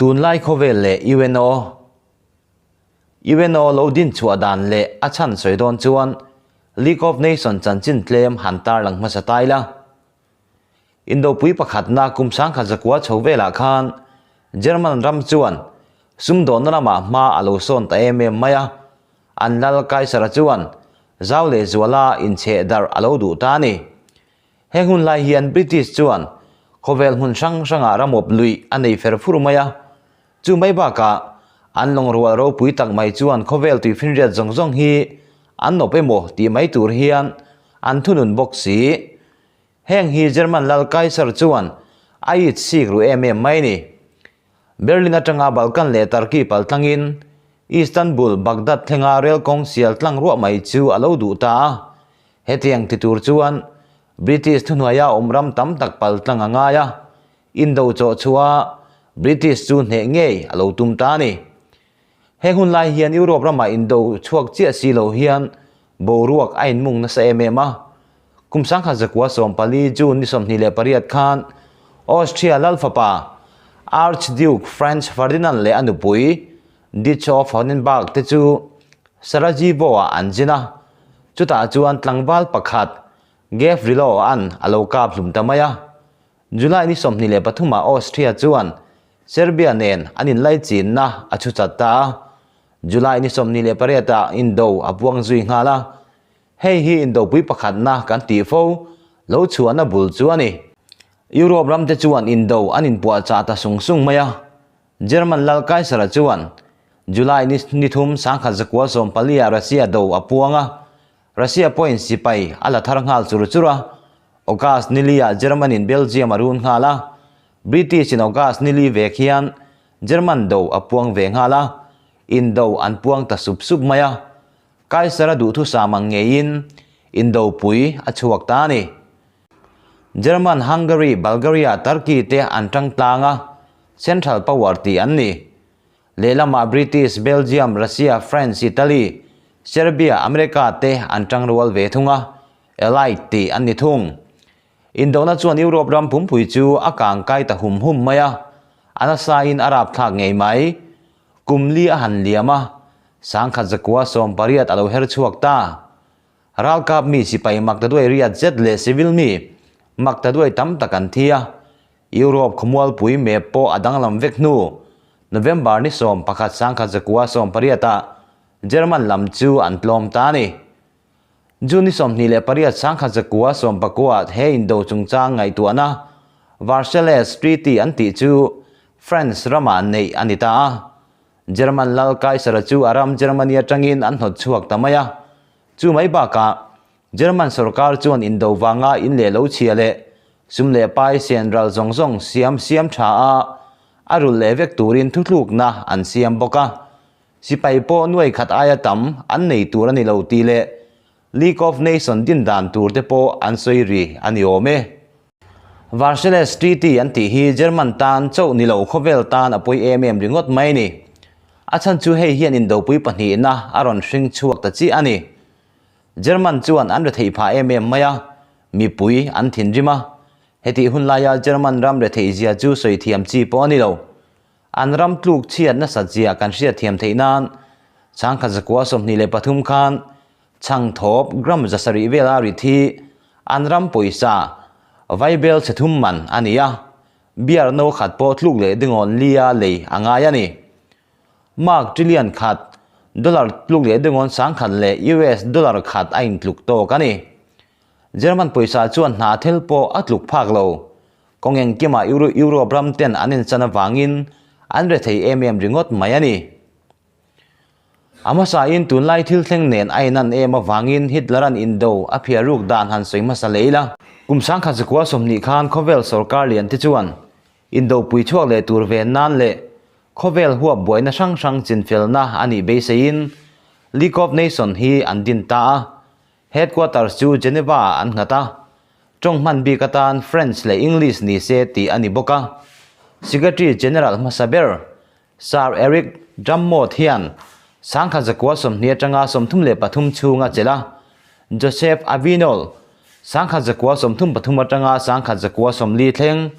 Tunlai khawvel leh UNO UNO lo din chhuah dan leh a chhan sawi dawn chuan League of Nations chanchin tlem han tarlang hmasa ta ila. Indopui pakhatna kum sangkhat zakua chho velah khan German ram chuan sumdawnna lamah hma a lo sawn ta em em mai a, an lal Kaisara chuan zau leh zuala inchheh darh a lo duh ta a ni. Heng hun lai hian British chuan khawvel hmun hrang hrangah ramawp luih a nei fer fur mai a, chu mai bakah an lawngrual ropui tak mai chuan khawvel tuifinriat zawng zawng hi an nawp emaw tih mai tur hian an thunun bawk si. Heng hi German lal Kaiser chuan a it sik ru em em mai ni. Berlin atanga Balkan leh Turkey pal tlangin Istanbul, Baghdad thlenga rel kawng sial tlang ruah mai chu a lo duh ta a. Hetiang ti tur chuan British thuhnuaia awm ram tam tak pal tlang a ngai a, Indo chawh chhuah British chu hneh ngei a lo tum ta a ni. Heng hun lai hian Europe ramah Indo chhuak chiah si lo hian boruak a inmung nasa em em a. Kum sangkhat zakua 14 June ni 28 khan Austria lal fapa Archduke Franz Ferdinand leh a nupui Duke of Hohenberg te chu Sarajevo-ah an zin a, chutah chuan tlangval pakhat Gavrilo-a'n a lo kap hlum ta mai a. July ni 23 ah Austria chuan Serbia nen an inlaichinna a chhu chat ta a, July ni 28 ah Indo a buang zui nghal a. Hei hi Indopui pakhatna kan tih fo lo chhuahna bul chu a ni. Europe ramte chuan Indo an inpuahchah ta sung sung mai a, German lal Kaiser-a chuan July ni ni thum sangkhat zakua 14 ah Russia do a puang a, Russia pawhin sipai a la thar nghal chur chur a, August ni li ah German-in Belgium a run nghal a, British-in August ni li vek hian German do a puang ve nghal a, Indo an puang ta sup sup mai a, Kaiser-a duhthusam ang ngeiin Indopui a chhuak ta a ni. German, Hungary, Bulgaria, Turkey te an tang tlang a, Central Power tih an ni. Lehlamah British, Belgium, Russia, France, Italy, Serbia, America te an tang rual ve thung a, Allied tih an ni thung. Indona chuan Europe ram pumpui chu a kang kai ta hum hum mai a, a nasain a rapthlak ngei mai. Kum li a han liam a, sangkhat zakua 80 a lo her chhuak ta. Ralkap mi sipai maktaduai riat zet leh civil mi maktaduai tam tak an thi a, Europe khawmualpui map pawh a danglam vek hnu November ni 11 sangkhat zakua 18 ah German lam chu an tlawm ta a ni. June ni 28 sangkhat zakua 19 ah he indo chungchang ngaihtuahna Versailles Treaty an tih chu France ramah neih a ni ta a. German lal Kaisara chu a ram Germany atangin an hnawt chhuak ta mai a. Chu mai bakah German sorkar chuan indo vanga in leh lo chhia leh sum leh pai sian ral zawng zawng siam siam tha a, a rulh leh vek turin thuthlukna an siam bawk a. Sipai pawh nuai khat aia tam an nei tur a ni lo tih leh League of Nations din dan tur te pawh an sawi ri a ni awm e. Versailles Treaty an tih hi German tan chauh ni lo khawvel tan a pawi em em ringawt mai a ni. A chhan chu hei hian indopui pahnihna a rawn hring chhuak ta chiah a ni. German chuan an retheih phah em em mai a, mipui an thinrim a. Hetih hun laia German ram retheih zia chu sawi thiam chi pawh a ni lo. An ram tluk chhiat nasat zia kan hriat thiam theih nan changkhat zakua 23 khan chhang thawp gram 700 vela rit hi an ram pawisa vaibel chhe thum man a ni a, beer no khat pawh tluk leh dingawn lia lei a ngai a ni. Mark trillion khat, dollar tluk leh dingawn sangkhat leh US dollar khat a intluk tawk a ni. German pawisa chuan hna thil pawh a tluk phak lo. Kawng engkimah Europe ram ten an inchan avangin an rethei em em ringawt mai a ni. A hmasain tunlai thil thleng nen a inan em avangin Hitler-a'n indo a phiar ruk dan han sawi hmasa leh ila. Kum sangkhat zakua 20 khan khawvel sorkar lian te chuan indo pui chhuak leh tur ven nan leh khawvel huap buaina hrang hrang chinfelna a nih beiseiin League of Nations hi an din ta a. Headquarters chu Geneva-ah an nghat a, tawng hman bik atan French leh English ni se tih a ni bawk a. Secretary General hmasa ber Sir Eric Drummond hian sangkhat zakua 20 atanga 33 chhung a chelh a, Joseph Avinol sangkhat zakua 33 atanga sangkhat zakua 40 thleng.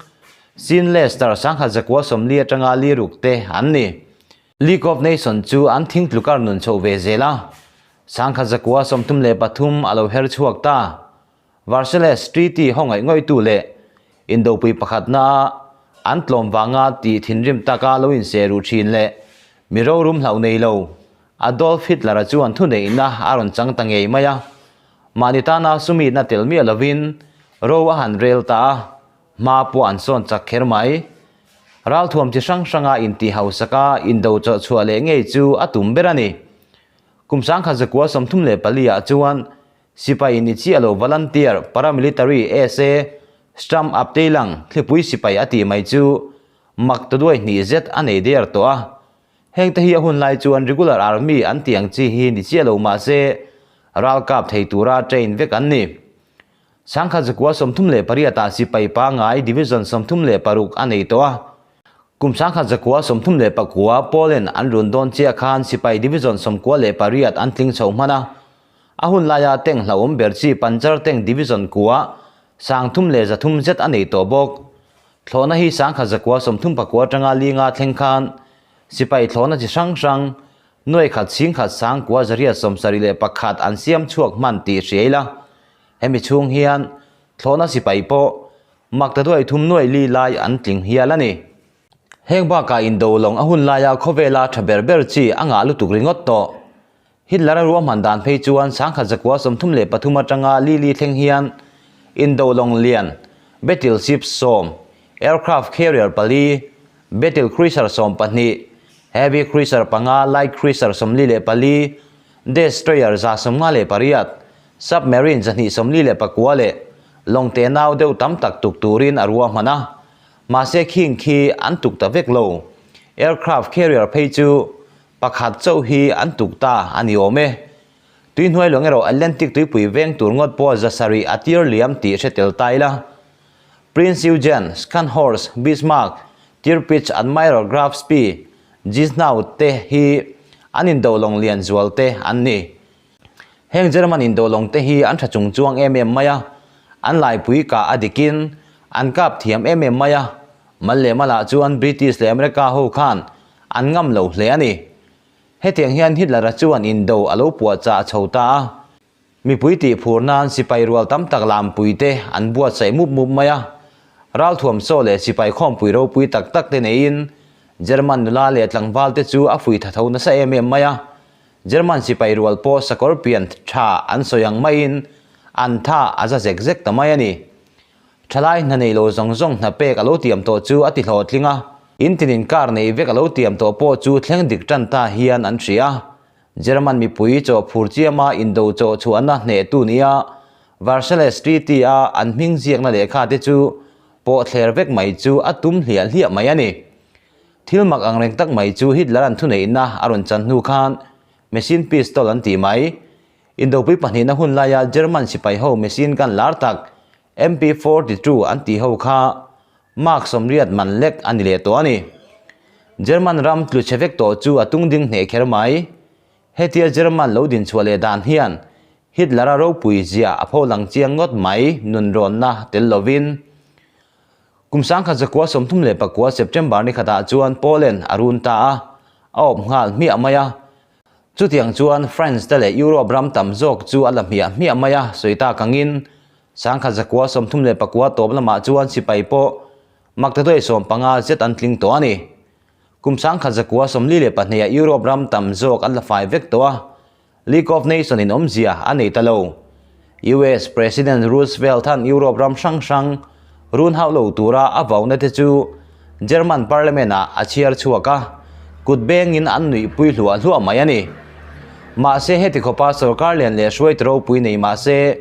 Sean Lester 1940 atanga li ruk te an ni. League of Nations chu an thing tlukar nun chhoh ve zel a, 1933 a lo her chhuak ta. Versailles Treaty ho ngaih ngawihtu leh indopui pakhatna an tlawm vanga tih thinrim taka lo inseh ruh thin leh mi rorum hlauh nei lo Adolf Hitler-a chuan thuneihna a rawn chang ta ngei mai a. Mahni tana sumitna tel miah lovin ro a han rel ta a, hma pawh an sawn chak kher mai. Ralthuam chi hrang hranga intih hausaka indo chawhchhuah leh ngei chu a tum ber a ni. Kum 1934 ah chuan Sipai ni chiah lo volunteer paramilitary SA Sturmabteilung thlipui sipai a tih mai chu mak ta duai hnih zet a nei der tawh a. Hengte hi a hun lai chuan regular army an tih ang chi hi ni chiah lo mah se ralkap thei tura train vek an ni. 1938 ah sipai pangai division 36 a nei tawh a. Kum 1939 Poland an run dawn chiah khan sipai division 98 an tling chho hman a. A hun laia tank hlauhawm ber chi Panzer Tank Division kua 303 zet a nei tawh bawk. Thlawhna hi 1939 atanga linga thleng khan sipai thlawhna chi hrang hrang nuai khat chhing khat 9871 an siam chhuak hman tih hria ila. Hemi chhung hian thlawhna sipai pawh mak ta duai thum nuai li lai an tling hial a ni. Heng bakah indo lawng a hun laia khawvela tha ber ber chi a ngah lutuk ringawt tawh. Hitler-a ruahman dan phei chuan 1933 atanga Lili thleng hian indo lawng lian, battleship sawm, aircraft carrier pali, battle cruiser 12, heavy cruiser panga, light cruiser 44, destroyer 158, submarine 249 leh lawng tenau deuh tam tak tuk turin a ruahman a. Mahse khing khi an tuk ta vek lo. Aircraft carrier phei chu Pakhat chauh hi an tuk ta a ni awm e. Tui hnuai lawng erawh Atlantic tuipui veng tur ngawt pawh zasarih a tir liam tih hre tel ta ila. Prince Eugen, Scharnhorst, Bismarck, Tirpitz, Admiral Graf Spee, Gneisenau te hi an indo lawng lian zual te an ni. Heng German indo lawng te hi an tha chung chuang em em mai a, an laipui kah a dikin an kap thiam em em mai a, mal leh malah chuan British leh America ho khan An ngam lo hle a ni. Hetiang hian Hitler-a chuan indo a lo puahchah chho ta a. Mipui tih phur nan sipai rual tam tak lampuite an buatsaih mup mup mai a. Ralthuam chaw leh sipai khawmpui ropui tak tak te neiin German nula leh tlangval te chu a fui tha tho nasa em em mai a. German sipai rual pawh sakawr pian tha an sawi ang maiin an tha a za zek zek ta mai a ni. Thalai hna nei lo zawng zawng hna pek a lo tiam tawh chu a ti hlawhtling a, in tinin car nei vek a lo tiam tawh pawh chu thleng dik tan ta hian an hria. German mipui chaw phur chiama indo chaw chhuahna hnehtu nia Versailles Treaty a an hming ziakna lehkha te chu pawh thler vek mai chu a tum hliah hliah mai a ni. Thil mak ang reng tak mai chu Hitler an thuneihna a rawn chan hnu khan machine pistol an tih mai. Indopui pahnihna hun laia German sipai ho machine gun lar tak MP 42 an tih ho kha mark sawmriat man lek a ni leh tawh a ni. German ram tlu chhe vek tawh chu a tung ding hneh kher mai. Hetia German lo din chhuah leh dan hian Hitler-a ropui zia a pho lang chiang ngawt mai nunrawnna tel lovin. Kum 1939 September ni khatah chuan Poland a run ta a, a awp nghal hmiah mai a. Chutiang chuan France te leh Europe ram tam zawk chu a la hmiah hmiah mai a, sawi tak angin 1939 tawp lamah chuan sipai pawh maktaduai 15 zet an tling tawh a ni. Kum 1942 ah Europe ram tam zawk an la fai vek tawh a, League of Nations in awmzia a nei ta lo. US President Roosevelt han Europe ram hrang hrang run hauh lo tura a vauna te chu German Parliament ah a chhiar chhuak a, kut bengin an nuihpui hluah hluah mai a ni. Mahse heti khawpa sorkar lian leh hruaitu ropui nei mahse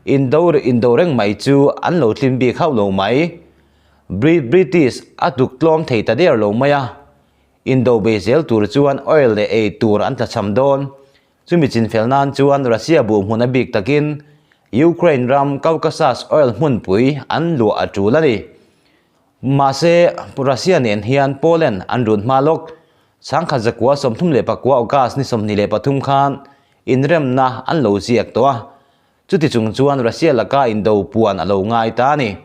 indo indo reng mai chu an lo tlim bik hauh lo mai. British a tuk tlawm thei ta der lo mai a, indo bei zel tur chuan oil leh ei tur an tlachham dawn. Chumi chinfel nan chuan Russia buh hmun a bik takin Ukraine ram Caucasus oil hmunpui an luah a tul a ni. Mahse, Russia nen hian Poland an run hma lawk. 1934 August ni 23 khan inremna an lo ziak tawh a, chuti chung chuan Russia laka indo puan a lo ngai ta a ni.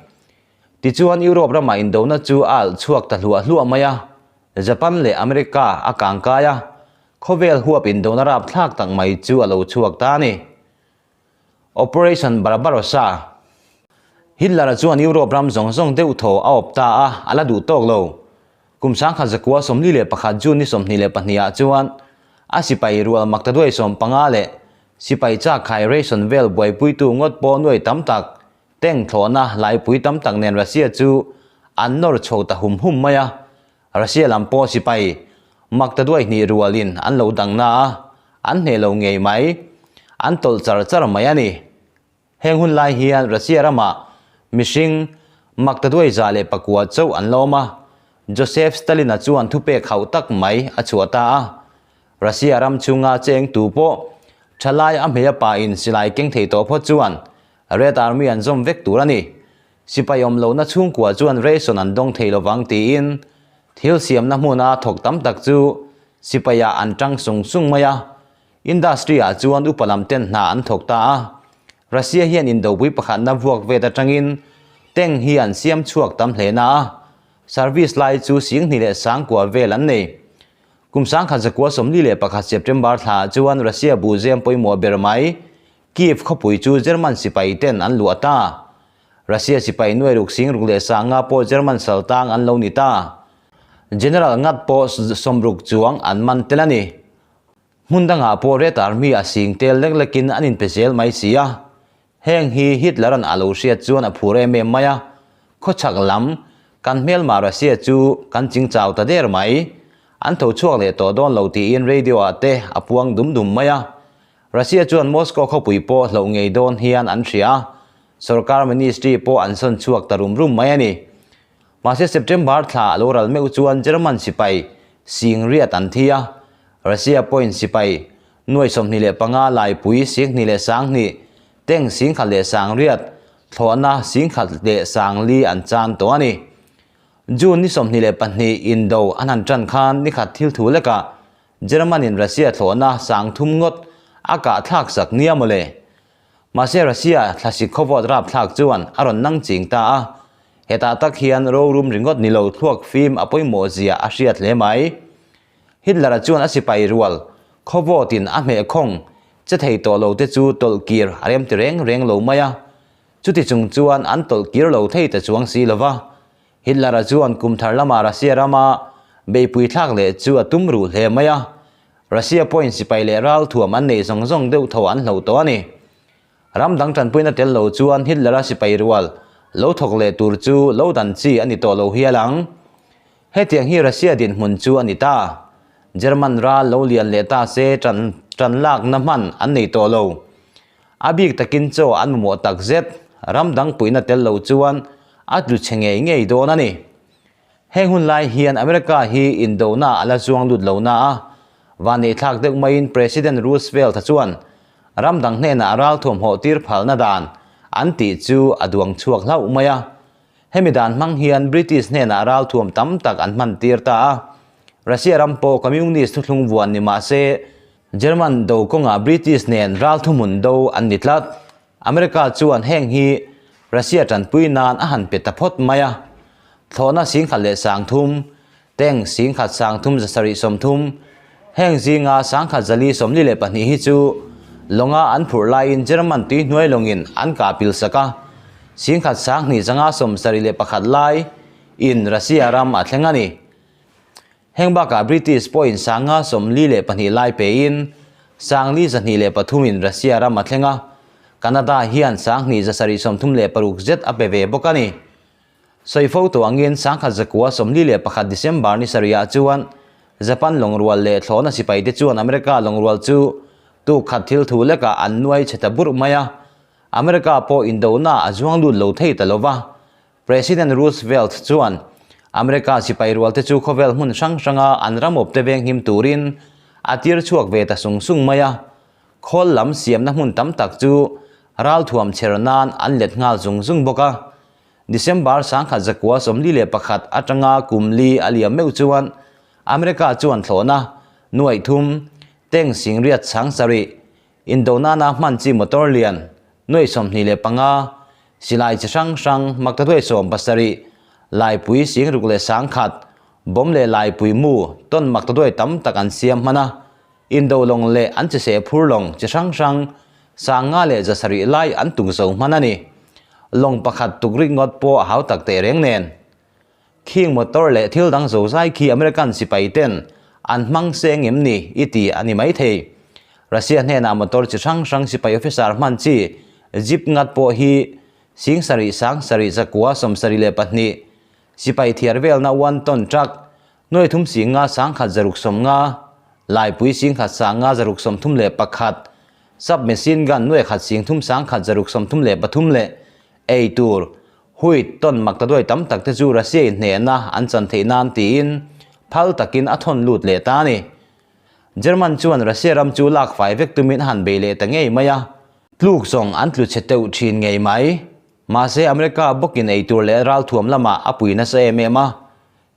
Tichuan Europe ramah indona chu a alh chhuak ta hluah hluah mai a, Japan leh America a kangkai a, khawvel huap indona rapthlak tak mai chu a lo chhuak ta a ni. Operation Barbarossa. Hitler-a chuan Europe ram zawng zawng deuh thaw a awp ta a, a la duh tawk lo. Kum 1941 June ni 22 ah chuan a sipai rual maktaduai 15 leh sipai chak khai ration vel buaipuitu ngawt pawh nuai tam tak tank thlawhna laipui tam tak nen Russia chu an nawr chho ta hum hum mai a. Russia lam pawh sipai maktaduai hnih rualin an lo dang na a, an hneh lo ngei mai. An tawlh char char mai a ni. Heng hun lai hian Russia ramah mihring 1,600 chauh an la awm a, Joseph Stalin-a chuan thupek hauh tak mai a chhuah ta a. Russia ram chhunga cheng tu pawh thalai a hmei a pain silai keng thei tawh phawt chuan Red Army an zawm vek tur a ni. Sipai awm lohna chhungkua chuan ration an dawng thei lovang tiin thil siamna hmuna thawk tam tak chu sipaiah an tang sung sung mai a. Industry ah chuan upa lam ten hna an thawk ta a, Russia hian indopui pakhatna vuak vet atangin tank hi an siam chhuak tam hle na a, service lai chu 29,000 vel an nei. Kum 1941 September thla ah chuan Russia buhzem pawimawh ber mai Kyiv khawpui chu German sipai ten an luah ta. Russia sipai nuai ruk sing ruk leh sanga pawh German saltang an lo ni ta. General ngat pawh 60 chuang an man tel a ni. Hmun dangah pawh Red Army a sing tel lek lekin an inpe zel mai si a. Heng hi Hitler-a'n a lo hriat chuan a phur em em mai a. Khawchhak lam kan hmelma Russia chu kan ching chau ta der mai. An tho chhuak leh tawh dawn lo tiin radio-ah te a puang dum dum mai a. Russia chuan Moscow khawpui pawh hloh ngei dawn hian an hria a. Sorkar ministry pawh an sawn chhuak ta rum rum mai a ni. Mahse September thla a lo ral meuh chuan German sipai sing riat an thi a, Russia pawhin sipai nuai 25 laipui 22,000, tank 11,008, thlawhna 14,004 an chan tawh a ni. June ni 22 indo an han tan khan nikhat thil thu lekah German in Russia thlawhna 3000 ngawt a kah thlak sak nia mawle. Mahse Russia thlasik khawvawt rapthlak chuan a rawn nang ching ta a, hetah tak hian rorum ringawt ni lo thluak fim a pawimawh zia a hriat hle mai. Hitler-a chuan a sipai rual khawvawtin a hmeh khawng che thei tawh lo te chu tawlh kir a rem ti reng reng lo mai a, chuti chung chuan an tawlh kir lo thei ta chuang si lova. Hitler-a chuan kum thar lama Russia rama beihpui thlak leh chu a tum ruh hle mai a, Russia pawhin sipai leh ralthuam an neih zawng zawng deuh tho an hloh tawh a ni. Ram dang tanpuina tel lo chuan Hitler-a sipai rual lo thawk leh tur chu lo dan chi a ni tawh lo hial ang. Hetiang hi Russia dinhmun chu a ni ta. German ral lo lian leh ta se tan tan lakna hman an nei tawh lo. A bik takin chaw an mamawh tak zet ram dang puihna tel lo chuan a tlu chhe ngei ngei dawn a ni. Heng hun lai hian America hi indona a la zuang lut lo na a, vanneihthlak deuh maiin President Roosevelt-a chuan ram dang hnenah ralthuam hawh tir phalna dan an tih chu a duang chhuak hlauh mai a. Hemi dan hmang hian British hnenah ralthuam tam tak an hman tir ta a. Russia ram pawh Communist thuthlung vuan ni mah se German do kawngah British nen ralthumun do an ni tlat. America chuan heng hi Russia tanpui nan a han pe ta phawt mai a. Thlawhna 13,000, tank 13,730, heng zinga 1442 hi chu lawnga an phurh laiin German tuihnuai lawngin an kah pil sak a, 12,571 lai in Russia ram a thleng a ni. Heng bakah British pawhin 542 lai pein 4,203 in Russia ram a thleng a, Canada hian 2,736 zet a pe ve bawk a ni. Sawifo tawh angin 1941 December ni sarihah chuan Japan lawngrual leh thlawhna sipaite chuan America lawngrual chu tuk khat thil thu lekah an nuai chhe ta burh mai a, America pawh indona a zuang lut lo thei ta lo va. President Roosevelt chuan America sipai rualte chu khawvel hmun hrang hranga an ram awpte venghim turin a tir chhuak ve ta sung sung mai a. Khawl lam siamna hmun tam tak chu ralthuam chher nan an let nghal zung zung bawk a. December 1941 atanga kum li a liam meuh chuan America chuan thlawhna nuaih thum, tank 8,007, indonana hman chi motor lian nuaih 25, Silai chi hrang hrang maktaduai 70, laipui 6010, bomb leh laipui mu tawn maktaduai tam tak an siam hman a. Indo lawng leh an chi seh phur lawng chi hrang hrang 5107 lai an tuk zo hman a ni. Lawng pakhat tuk rikngawt pawh a hau tak teh reng nen. Khing motor leh thil dang zozai khi American sipai ten an hmang seng em ni i ti a ni mai thei. Russia hnenah motor chi hrang hrang sipai officer hman chi jeep ngat pawh hi 7 7 zakua 72 sipai thiar velna one ton truck 3 5 100 650 laipui 1 5 631 sub machine gun 1 3 1 633 leh ei tur Wheat tawn maktaduai tam tak te chu Russia in hnehna an chan theih nan tiin phal takin a thawn lut leh ta a ni. German chuan Russia ram chu lak fai vek tumin a han bei leh ta ngei mai a. Tluk zawng an tlu chhe teuh thin ngei mai. Mahse America bawkin ei tur leh ralthuam lamah a pui nasa em em a.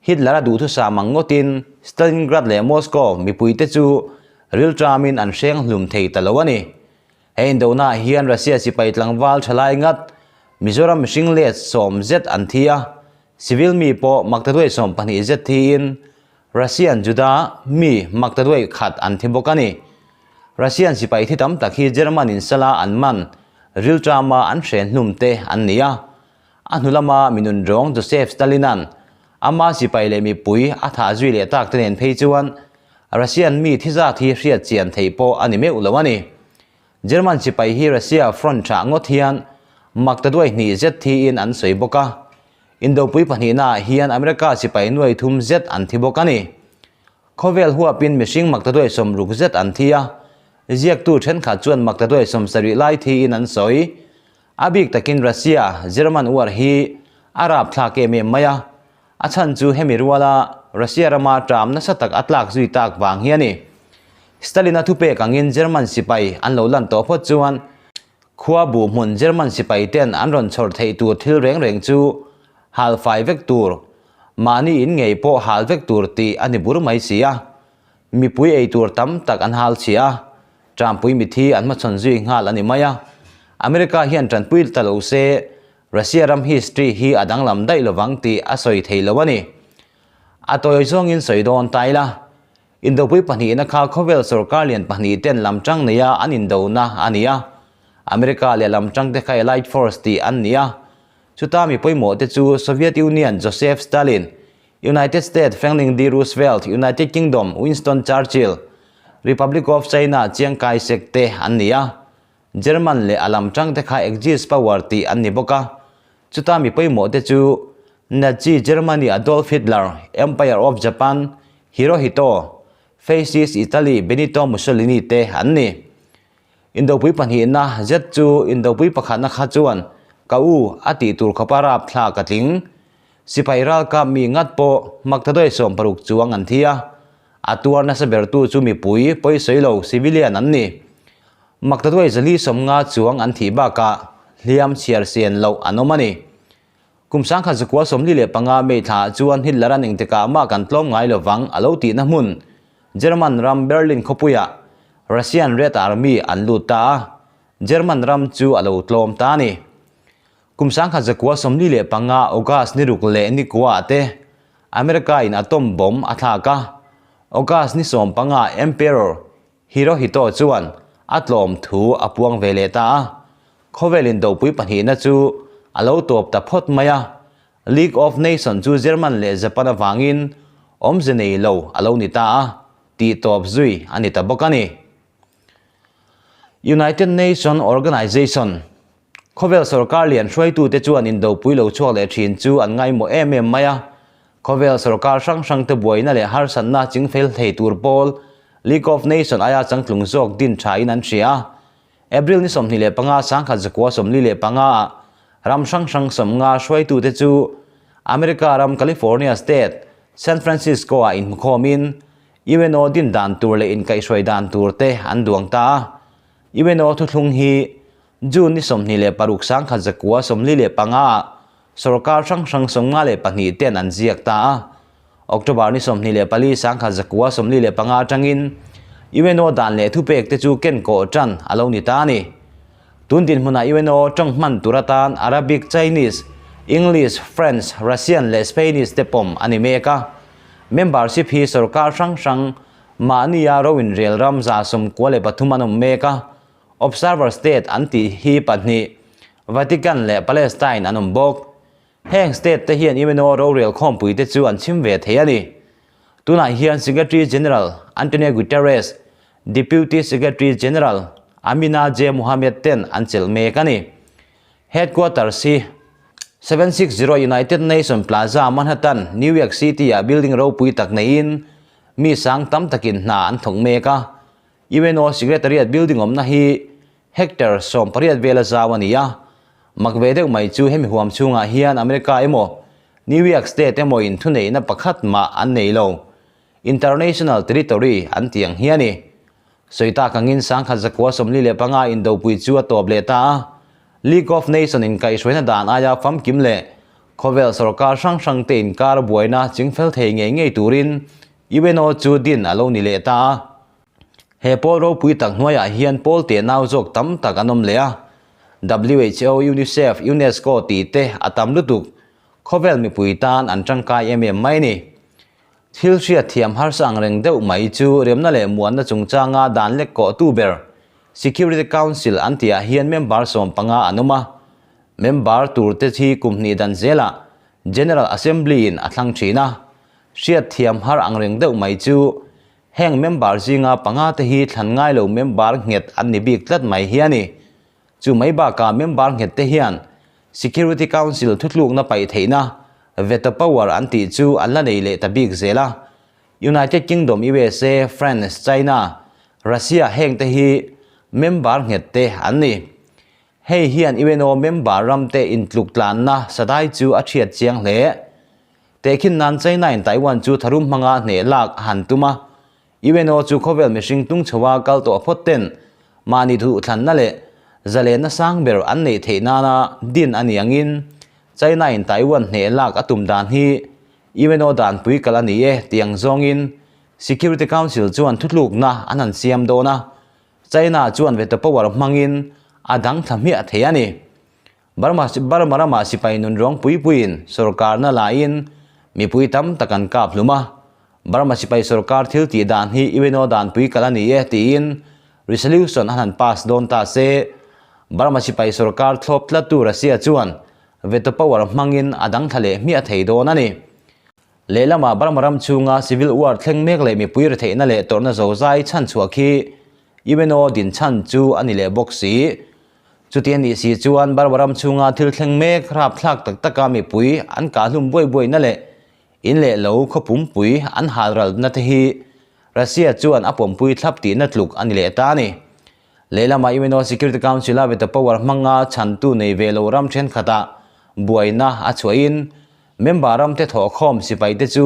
Hitler a duhthusam ang ngawtin Stalingrad leh Moscow mipuite chu rilṭamin an hreng hlum thei ta lo a ni. He indonaah hian Russia sipai tlangval thalai ngat Mizoram mihring let 10 zet an thi a, civil mi pawh maktaduai 12 zet thiin Russian Juda mi maktaduai khat an thi bawk a ni. Russian sipai thi tam tak hi German in sala an man rilṭama an hren hlum te an ni a. A hnu lama minun rawng Joseph Stalin-a'n ama sipai leh mipui a thah zui leh tak te nen phei chuan Russian mi thi zat hi hriat chian theih pawh a ni meuh lo a ni. German sipai hi Russia front thah ngawt hian maktaduai hnih zet thiin an sawi bawk a. Indopui pahnihnaah hian America sipai nuai thum zet an thi bawk a ni. Khawvel huapin mihring maktaduai 60 zet an thi a, ziaktu thenkhat chuan maktaduai 70 lai thiin an sawi. A bik takin Russia, German uar hi a rapthlak em em mai a, a chhan chu hemi ruala Russia rama ṭam nasa tak a tlak zui tak vang hi a ni. Stalin-a thupek angin German sipai an lo lan tawh phawt chuan khua buh hmun German sipai ten an rawn chhawr theih tur thil reng reng chu hal fai vek tur, mahni in ngei pawh hal vek tur tih a ni bur mai si a. Mipui ei tur tam tak an hal chhia a, ṭampui mithi an hmachhawn zui nghal a ni mai a. America hian ṭanpui ta lo se Russia ram history hi a danglam daih lovang tih a sawi thei lo a ni. A tawi zawngin sawi dawn ta ila, Indopui pahnihna kha khawvel sorkar lian pahnih ten lam tang neia an indona a ni a. America leh lam tang te kha Allied Force tih an ni a. Chuta mi pawimawh te chu Soviet Union Joseph Stalin, United States Franklin D. Roosevelt, United Kingdom Winston Churchill, Republic of China Chiang Kai-shek te an ni a. German leh a lam tang te kha Axis power tih an ni bawk a. Chuta mi pawimawh te chu Nazi Germany Adolf Hitler, Empire of Japan Hirohito, Fascist Italy Benito Mussolini te an ni. Indopui pahnihna zet chu Indopui pakhatna kha chuan ka u a tih tur khawpa rapthlak a tling. Sipai ralkap mi ngat pawh maktaduai 60 chuang an thi a. A tuar nasa bertu chu mipui pawisawi lo civilian an ni. Maktaduai 450 chuang an thih bakah hliam chhiar sian loh an awm a ni. Kum 1945 May thlaah chuan Hitler an engtikah mah kan tlawm ngai lovang a lo tihna hmun German ram Berlin khawpuiah Russian Red Army an lut ta a, German ram chu a lo tlawm ta a ni. Kum 1945 August ni ruk leh ni kuaah te America in atom bomb a thlak a, August ni 15 Emperor Hirohito chuan a tlawm thu a puang ve leh ta a, khawvel indopui pahnihna chu a lo tawp ta phawt mai a. League of Nations chu German leh Japan avangin awmze nei lo a lo ni ta a, tih tawp zui a ni ta bawk a ni. United Nations Organization, Khawvel sorkar lian hruaitute chuan indopui lo chhuak leh thin chu an ngaimawh em em mai a. Khawvel sorkar hrang hrang te buaina leh harsatna chingfel thei tur pawl League of Nations aia changtlung zawk din thain an hria a. April ni 25 1945 ah ram hrang hrang 50 hruaitute chu America ram California State, San Francisco ah inhmukhawmin UNO din dan tur leh inkaihhruai dan tur te an duang ta a. UNO thuthlung hi June ni 26 1945 ah sorkar hrang hrang 52 ten an ziak ta a. October ni 24 1945 atangin UNO dan leh thupek te chu ken kawh tan a lo ni ta a ni. Tun dinhmunah UNO tawng hman tur atan Arabic, Chinese, English, French, Russian leh Spanish te pawm a ni mek a. Membership hi sorkar hrang hrang mahnia ro inrel ram 93 an awm mek a. Observer state an tih hi pahnih, Vatican leh Palestine an awm bawk. Heng state te hian UNO rorel khawmpui te chu an chhim ve thei a ni. Tunah hian Secretary General Antonio Guterres, Deputy Secretary General Amina J Mohammed ten an chelh mek a ni. Headquarters hi 760 United Nation Plaza, Manhattan, New York City ah building ropui tak neiin mi sang tam takin hna an thawk mek a. UNO Secretariat building awmna hi hectare 18 vela zau a ni a. Mak ve deuh mai chu hemi huam chhungah hian America emaw New York State emaw in thuneihna pakhat mah an nei lo. International territory an tih ang hi a ni. Sawi tak angin 1945 indopui chu a tawp leh ta a. League of Nation inkaihhruaina dan aia famkim leh khawvel sorkar hrang hrang te inkar buaina chingfel thei ngei ngei turin UNO chu din a lo ni leh ta a. He pawl ropui tak hnuaiah hian pawl teh nau zawk tam tak an awm leh a. WHO, UNICEF, UNESCO tih te a tam lutuk. Khawvel mipui tan an tangkai em em mai ni. Thil hriat thiam harsa ang reng deuh mai chu remna leh muanna chungchanga dan lek kawh tu ber Security Council an tihah hian member 15 an awm a. Member tur te hi kum hnih dan zelah General Assembly in a thlang thin a. Hriat thiam har ang reng deuh mai chu Heng member zinga panga te hi thlan ngai lo member nghet an ni bik tlat mai hi a ni. Chu mai bakah member nghet te hian Security Council thutlukna paih theihna veto power an tih chu an la nei leh ta bik zel a. United Kingdom, USA, France, China, Russia heng te hi member nghet te an ni. Hei hian UNO member ram te intluk tlanna sadai chu a thiat chiang hle. Tehkhin nan China in Taiwan chu tharum hmanga hneh lak a han tum a, UNO chu khawvel mihring tung chhoa kal tawh phawt ten mahni duhthlanna leh zalenna sang ber an neih theih nana din a ni angin China in Taiwan hneh lak a tum dan hi UNO danpui kal a ni e tih ang zawngin Security Council chuan thutlukna an han siam dawn a, China chuan veto power hmangin a dang thla hmiah thei a ni. Burma Burma ramah sipai nun ruang pui puiin sorkarna laiin mipui tam tak an kap hlum a. Burma sipai sorkar thil tih dan hi UNO danpui kal a ni e tiin resolution an han pass dawn ta se. Burma sipai sorkar thlawp tlattu Russia chuan veto power hmangin a dang thla leh hmiah thei dawn a ni. Lehlamah Burma ram chhunga civil war thleng mek leh mipui retheihna leh tawrhna zozai chhanchhuah khi UNO din chhan chu a ni leh bawk si. Chuti a nih si chuan Burma ram chhunga thil thleng mek rapthlak tak taka mipui an kahhlum buai buaina leh in leh lo khaw pumpui an halralna te hi Russia chuan a pawmpui thlap tihna tluk a ni leh ta a ni. Lehlamah UNO Security Council a veto power hmanga chhantu nei ve lo ram thenkhatah buaina a chhuahin member ram te thawhkhawm sipai te chu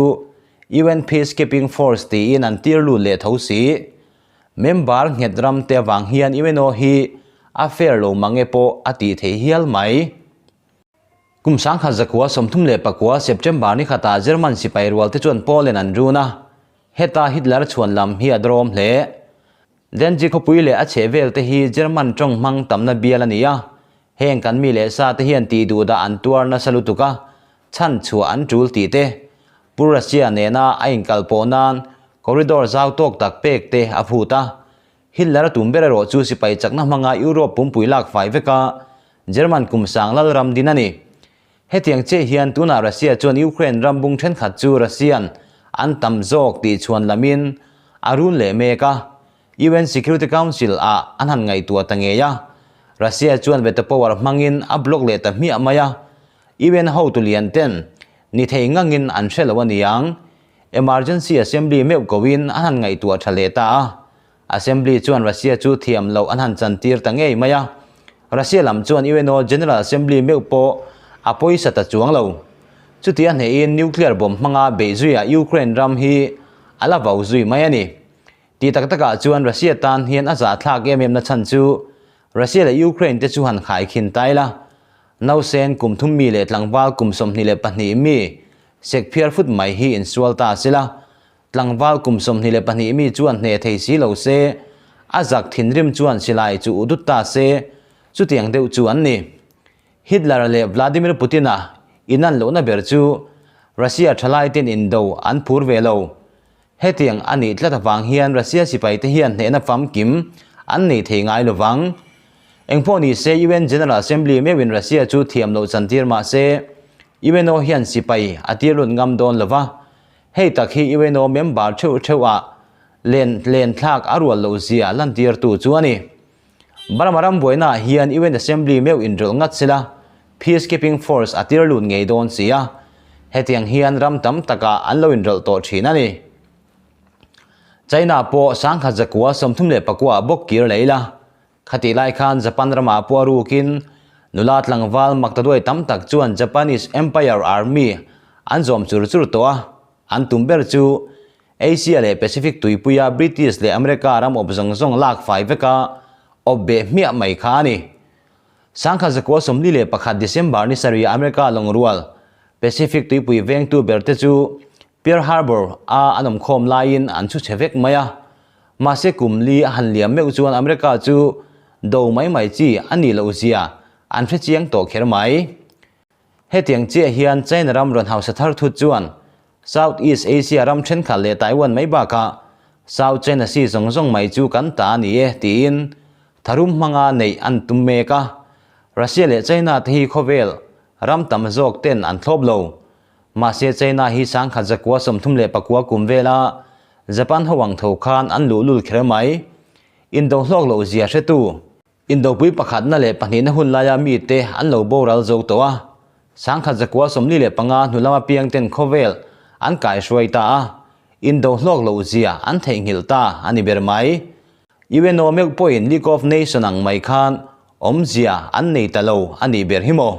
UN Peacekeeping Force tiin an tir lut leh tho si. Member nghet ram te avang hian UNO hi a fair lo mang e pawh a tih theih hial mai. Kum 1939 September ni khatah German sipai rual te chuan Poland an run a, heta Hitler chhuan lam hi a dawm hle. Danzig khawpui leh a chhehvel te hi German tawng hmang tamna bial a ni a, heng kan mi leh sa te hian tih duh dah an tuar nasa lutuk a, chhan chhuah an tul tih te, Pu Russia nena a inkalpawh nan corridor zau tawk tak pek te a phut a. Hitler a tum ber erawh chu sipai chakna hmanga Europe pumpui lak fai veka German kum sang lal ram din a ni. Hetiang chiah hian tunah Russia chuan Ukraine ram bung thenkhat chu Russian an tam zawk tih chhuan lamin a run leh mek a. UN Security Council ah an han ngaihtuah ta ngei a. Russia chuan veto power hmangin a block leh ta hmiah mai a. UN hotu lian ten ni thei ngangin an hre lo a niang. Emergency Assembly meuh koin an han ngaihtuah tha leh ta a. Assembly chuan Russia chu thiam loh an han chantir ta ngei mai a. Russia lam chuan UNO General Assembly meuh pawh a pawisa ta chuang lo. Chuti a hnehin nuclear bomb hmanga beih zuiah Ukraine ram hi a la vau zui mai a ni. Tih tak takah chuan Russia tan hian a zahthlak em em na chhan chu Russia leh Ukraine te chu han khaikhin ta ila. Nausen kum thum mi leh tlangval kum 22 mi sek phiar fut mai hi insual ta sila. Tlangval kum 22 mi chuan hne thei si lo se, a zak thinrim chuan silai chu u dut ta se. Chutiang deuh chu an ni. Hitler leh Vladimir Putin-a inan lohna ber chu Russia thalaiten indo an phur ve lo. Hetiang a nih tlat avang hian Russia sipaite hian hnehna famkim an nei thei ngai lovang. Engpawh ni se UN General Assembly meuhin Russia chu thiam loh chantir mah se UNO hian sipai a tir lut ngam dawn lova. Hei tak hi UNO member theuh theuh ah len len thlak a rual loh zia lantirtu chu a ni. Burma ram buaina ah hian UN Assembly meuh inrawlh ngat sela Peacekeeping Force a tir lut ngei dawn si a, hetiang hian ram tam takah an lo inrawlh tawh thin a ni. China pawh sangkhat zakua 39 ah bawk kir leh ila, khatih lai khan Japan ramah pawh a rukin nula tlangval maktaduai tam tak chuan Japanese Empire Army an zawm chur chur tawh a, an tum ber chu Asia leh Pacific tuipuia British leh America ram awp zawng zawng lak fai veka awp beh hmiah mai kha a ni. Sangkhat zakua 41 December ni sarih America lawngrual Pacific tuipui vengtu berte chu Pearl Harbor a an awmkhawm laiin an chhu chhe vek mai a. Mahse kum li a han liam meuh chuan America chu do mai mai chi a nih loh zia an hre chiang tawh kher mai. Hetiang chiah hian China ram rawn hausa thar thut chuan South East Asia ram thenkhat leh Taiwan mai bakah South China Sea zawng zawng mai chu kan ta a ni e tiin tharum hmanga neih an tum mek a. Russia leh China te hi khawvel ram tam zawk ten an thlawp lo. Mahse China hi sangkhat zakua 39 kum vela Japan ho ang tho khan an luhlul kher mai. Indo hlawk loh zia hretu. Indopui pakhatna leh pahnihna hun laia mite an lo boral zo tawh a, sangkhat zakua 45 hnu lama piangten khawvel an kaihruai ta a, indo hlawk loh zia an theihnghilh ta a ni ber mai. UNO meuh pawhin League of Nation ang mai khan awmzia an nei ta lo a nih ber hi maw?